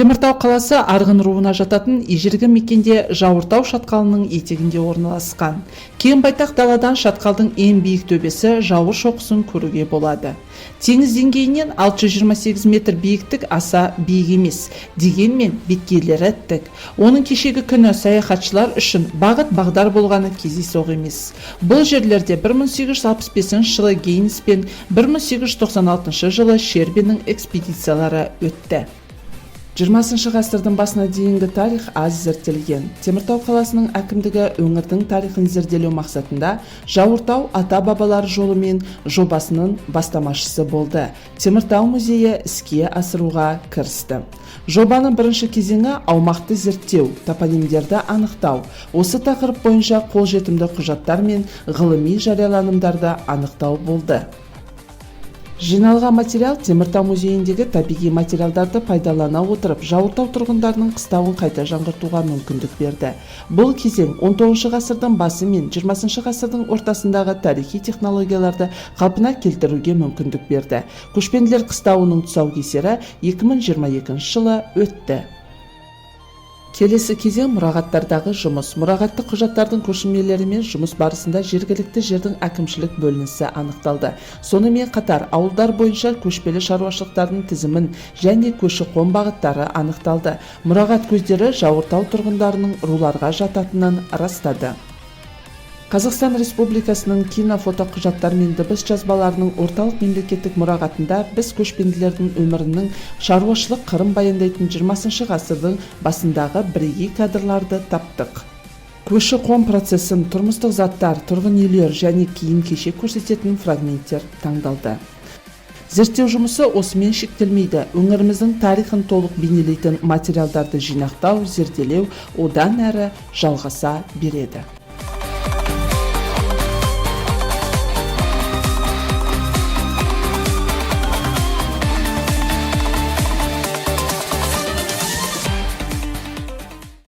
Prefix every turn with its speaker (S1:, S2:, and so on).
S1: Теміртау қаласы Арғын руына жататын ежелгі мекенде, Жауыртау шатқалының етегінде орналасқан. Кең байтақ даладан шатқалдың ең биік төбесі Жауыр шоқысын көруге болады. Теңіз деңгейінен 628 метр биіктік аса биік емес, дегенмен беткейлері тік. Оның кешегі күні саяхатшылар үшін бағыт бағдар болғаны кездейсоқ емес. Бұл жерлерде 1865 жылы Гейнс пен 1896 жылы Щербиннің экспедициялары өтті. 20 ғасырдың басына дейінгі тарих аз зерттелген. Теміртау қаласының әкімдігі өңірдің тарихын зерделеу мақсатында «Жауыртау ата-бабалар жолымен» жобасының бастамашысы болды. Теміртау музейі іске асыруға кірісті. Жобаның бірінші кезеңі – аумақты зерттеу, топонимдерді анықтау, осы тақырып бойынша қолжетімді құжаттар мен ғылыми жарияланымдарды анықтау болды. Жиналған материал Теміртау музейіндегі табиғи материалдарды пайдалана отырып, Жауыртау тұрғындарының қыстауын қайта жаңғыртуға мүмкіндік берді. Бұл кезең 19 ғасырдың басы мен 20 ғасырдың ортасындағы тарихи технологияларды қалпына келтіруге мүмкіндік берді. Көшпенділер қыстауының тұсаукесері 2022 жылы өтті. Келесі кезең – мұрағаттардағы жұмыс. Мұрағаттық құжаттардың көшірмелерімен жұмыс барысында жергілікті жердің әкімшілік бөлінісі анықталды. Сонымен қатар ауылдар бойынша көшпелі шаруашылықтардың тізімін және көші-қон бағыттары анықталды. Мұрағат көздері Жауыртау тұрғындарының руларға жататынын растады. Қазақстан Республикасының кинофотоқұжаттар мен дыбыс жазбаларының орталық мемлекеттік мұрағатында біз көшпенділердің өмірінің шаруашылық қырын баяндайтын 20 ғасырдың басындағы бірегей кадрларды таптық. Көші-қон процесін, тұрмыстық заттар, тұрғын үйлер және киім-кешек көрсететін фрагменттер таңдалды. Зерттеу жұмысы осымен шектелмейді. Өңіріміздің тарихын толық бейнелейтін материалдарды жинақтау, зерделеу одан әрі жалғаса береді.